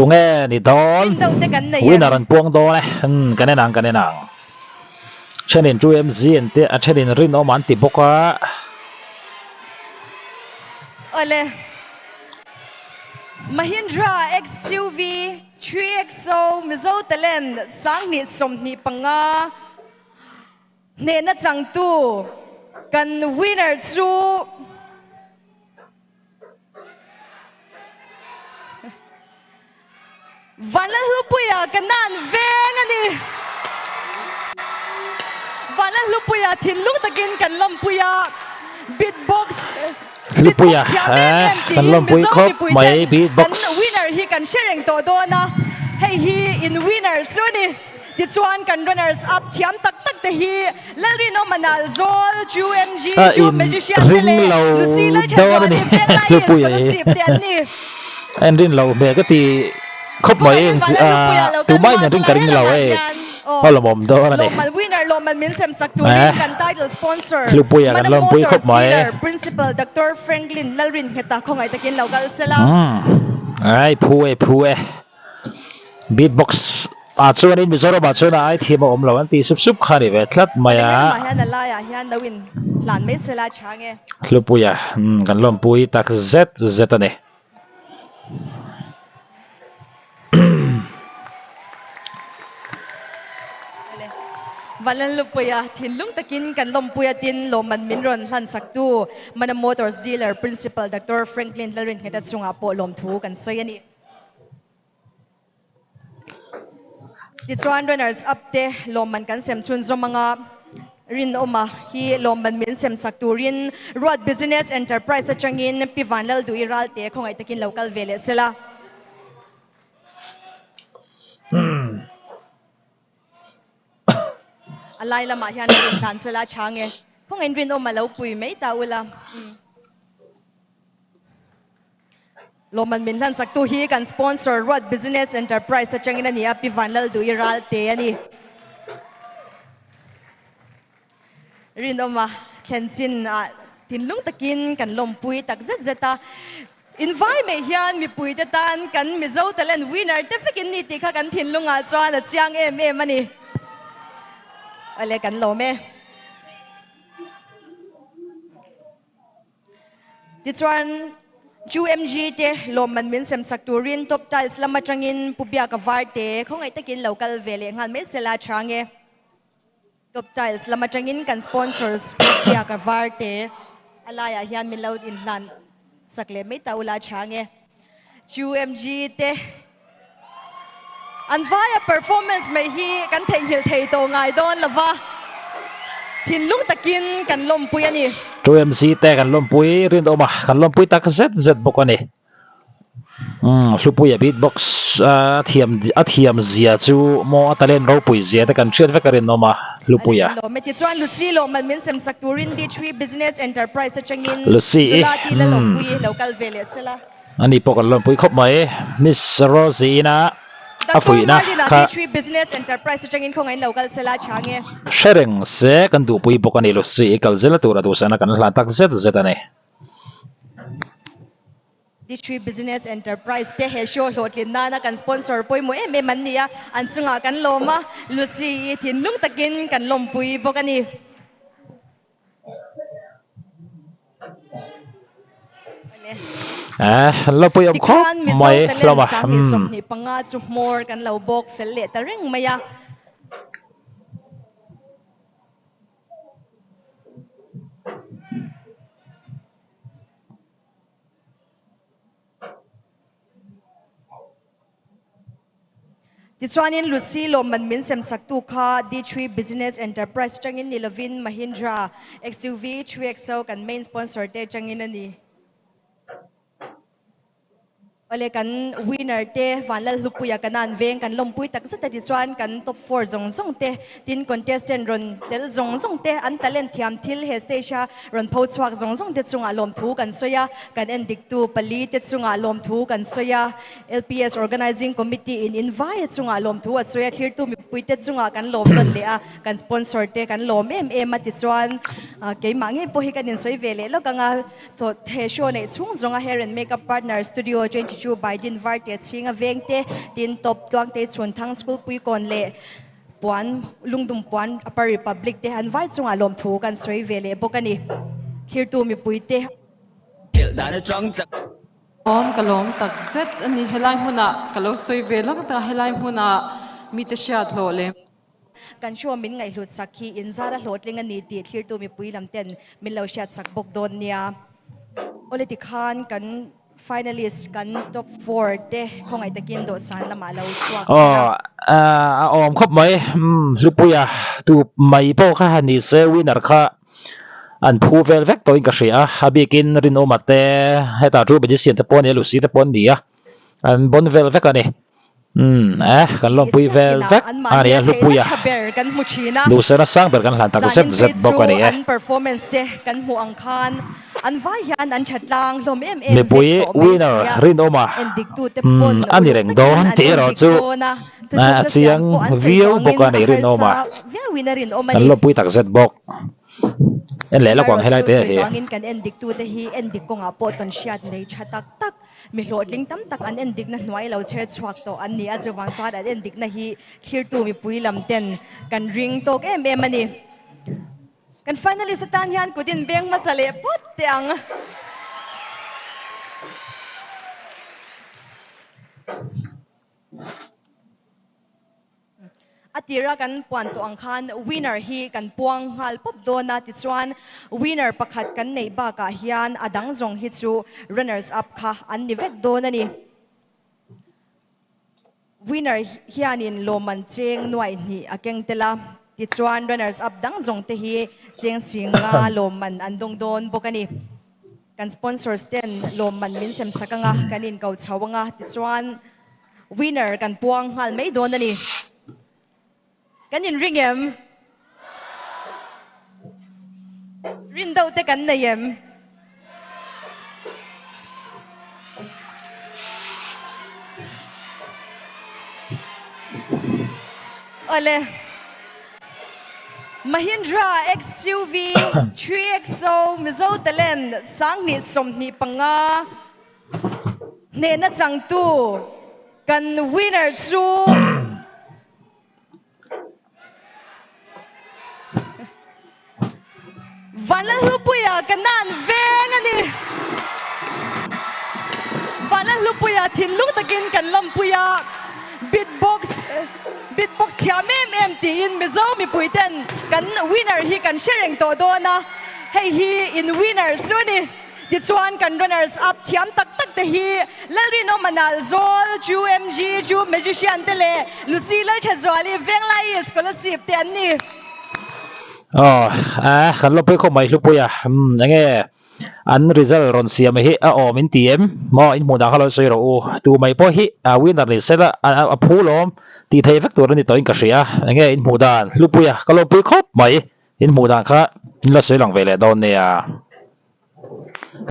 Tunge ni dawn? Rin deuh te kan nei em? Winner an puang dawn e. Umm kan en ang kan en ang. Thenin 2MZ an tia a thenin rinawm an ti bawk a. Awle. Mahindra XUV 3XO Mizo Talent 2025 hnehna changtu kan winner chu Vanlalhlupuia ka nan veng a ni. Vanlalhlupuia thinlung takin kan lawmpui a, beatbox Hlupuia beatbox thiam em em kan tiin lawmpui Mizo khawp mipui mai ten beatbox. kan winner hi kan hre reng tawh dawn a, hei hi in winner chu a ni. Tichuan kan runners up thiam tak tak te hi Lalrinawma Nalzawl, Chu MG, A Chu in Magician te ring leh lo Lucy dawn a Lalthanzuali ni Venglai Hlupuia hi. Scholarship te an ni. A in rin lo hmel ka ti khawp mai Khawngaihin Vanlalhlupuia lo kal tumah hma in ring ka zalai ring lo helamah hei hian aw hlawmawm dawn a ni. Lawmman winner lawmman min sem sak turin kan title sponsor Hlupuia kan Mana lawmpui Motors khawp mai. dealer Principal Doctor Franklin Lalringheta khawngaih takin lo kal sela. Ai phu e phu e. Beatbox ah chuanin Mizoram ah chuan a ai thiam a awm lo an tih sup sup kha a ni ve tlat mai a. Helamah hian a laiah hian lo in hlan mai sela tha nge. Hlupuia kan lawmpui tak zet zet a ni. Valan Hlupuia thinlung takin kan lawmpui a tin lawmman min rawn hlan saktu Mana Motors Dealer Principal Doctor Franklin Lalringheta chungah pawh lawmthu kan sawi a ni. Tichuan runners up te lawmman kan sem chhunzawm anga rinawma hi lawmman min sem chak turin Ruat Business Enterprise atangin Pi Vanlalduhi Ralte khawngaih takin lo kal ve leh sela. A lai lamah hian lo inhlan sela chang e. Khawngaih rinawma lo pui mai ta ula. Lawmman min hlansaktu hi kan sponsor Ruat Business Enterprise atangin a ni a, Pi Vanlalduhi Ralte a ni. Rinawma thlen chin ah thinlung takin kan lawmpui tak zet zet a. Invai mai hian mipuite tan kan Mizo Talent winner te vekin ni tih kha kan thinlungah chuan a chiang em em a ni. Awle kan lawm e. Tichuan, UMG te lawmman min sem sak turin Top Tiles lam atangin Pu Biaka Varte khawngaih takin lo kal ve leh nghal mai sela chang e. Top Tiles lam atangin kan sponsors Pu Biaka Varte a laiah hian min lo inhlan sak leh mai ta ula chang e. UMG te An vaia performance mai hi kan theihnghilh thei tawh ngai dawn lo va, thinlung takin kan lawmpui a ni. 2MC te kan lawmpui rinawm a, kan lawmpui tak zet zet bawk a ni. Umm Hlupuia beatbox a thiam a thiam zia chu maw a talent ropui zia te kan hriat vek a rinawm a Hlupuia. Kan lawm e. Tichuan Lucy lawmman min sem sak turin D3 Business Enterprise atangin Lucy i nula ti la lawmpui lo kal ve leh sela. Ani pawh kan lawmpui khawp mai. Miss Rosie ina a Doctor fuihna Marlin-a kha. D3 Business Enterprise atangin khawngaih lo kal sela chang e. Hre reng se kan duhpui bawk a ni Lucy i kal zela tura duhsakna kan hlan tak zet zet a ni. D3 Business Enterprise te he show hlawhtlin nana kan sponsor pawimawh em em an ni a, an chungah kan lawm a, Lucy i thinlung takin kan lawmpui bawk a ni. Eh, lo pui awm khawp Tikhan Mizo mai talent hlawm a. 20 25 chu hmawr kan lo bawk fel leh ta reng mai a. Tichuanin Lucy lawmman min sem saktu kha D3 Business Enterprise atangin ni lovin Mahindra XUV 3XO kan main sponsor te atangin a ni. Awle kan winner te Vanlal Hlupuia Kanan veng kan lawmpui tak zet a tichuan kan top 4 zawng zawng te tin contestant rawn tel zawng zawng te an talent thiam thil he stage a rawn pho chhuak zawng zawng te chungah lawmthu kan sawi a, kan en diktu pali te chungah lawmthu kan sawi a. LPS Organizing Committee in invai a chungah lawmthu a sawi a, thlirtu mipuite chungah kan lawm nawn leh a, kan sponsor te kan lawm em em a tichuan keimah ngei pawh hi kan insawi ve leh lawk ang a, he show neih chhung zawnga hair and makeup partner studio 23. Chu Baidin Varte Chhinga Veng te, tin Top Tluangtei Chhunthang School Puikawn leh Puan Lungdum Puan Upper Republic te an vai chungah lawmthu kan sawi ve leh bawk a ni. Thirtu mipui te. Awm ka lawm tak zet a ni. Helai hmunah ka lo sawi ve lawk tak a, helai hmunah mite hriat hlawh leh. Kan show min ngaihhlut sak hi inzara hlawhtling a ni tih thlirtu mipui lam ten min lo hriat sak bawk dawn nia. Awle tikhan kan finalist kan top four te khawngaih takin dawhsan lamah lo chhuak sela. Aw a awm khawp mai umm Hlupuia tu mai pawh kha han ni se winner kha an phu vel vek tawhin ka hria a, a bikin Rinawma te hetah True Magician te pawh a ni a Lucy te pawh an ni a. An bon vel vek a ni. Umm eh kan lawmpui vel vek a ni a hlupui a. Duhsena sang ber kan hlan tak zet zet bawk a ni e. Mipui winner rinawma umm a ni reng dawn tih erawh chu a chiang viau bawk a ni rinawma. Kan lawmpui tak zet bawk. En leh lawk ang helai te hi. Mi hlawhtling tam tak an endikna hnuai lo chher chhuak tawh an ni a, chuvang chuan an endikna hi thlirtu mipui lam ten kan ring tawk em em a ni. Kan finalist atan hian kut in beng hmasa leh phawt teh ang. A tira kan puan tawh ang khan winner hi kan puang nghal pawp dawn a, tichuan winner pakhat kan neih bakah hian a dang zawng hi chu runners up kha an ni vek dawn a ni. Winner hianin lawmman cheng nuaih hnih a keng tel a, tichuan runners up dang zawng te hi cheng singa lawmman an dawng dawn bawk a ni. Kan sponsors ten lawmman min sem sak anga kan inko chho anga, tichuan Winner kan puang nghal mai dawn a ni. Kan inring em? Rin deuh te kan nei em? Awle. Mahindra XUV 3XO Mizo Talent 2025 Hnehna changtu kan winner chu Vanlalhlupuia Kanan veng a ni. Vanlalhlupuia thinlung takin kan lawmpui a, beatbox beatbox thiam em em tiin Mizo mipui ten kan winner hi kan hre reng tawh dawn a, hei hi in winner chu a ni. Tichuan kan runners up thiam tak tak te hi Lalrinawma Nalzawl, Chu MG, Chu Magician te leh Lucy Lalthazuali Venglai Scholarship te an ni. Aw eh kan lawmpui khawp mai Hlupuia umm enge an result rawn siam hi a awm in ti em maw in hmuh dan kha lo sawi rawh u tu mai pawh hi a winner ni sela a phu lawm tih theih vek tur a ni tawh in ka hria enge in hmuh dan Hlupuia ka lawmpui khawp mai in hmuh dan kha in la sawi lang ve leh dawn nia.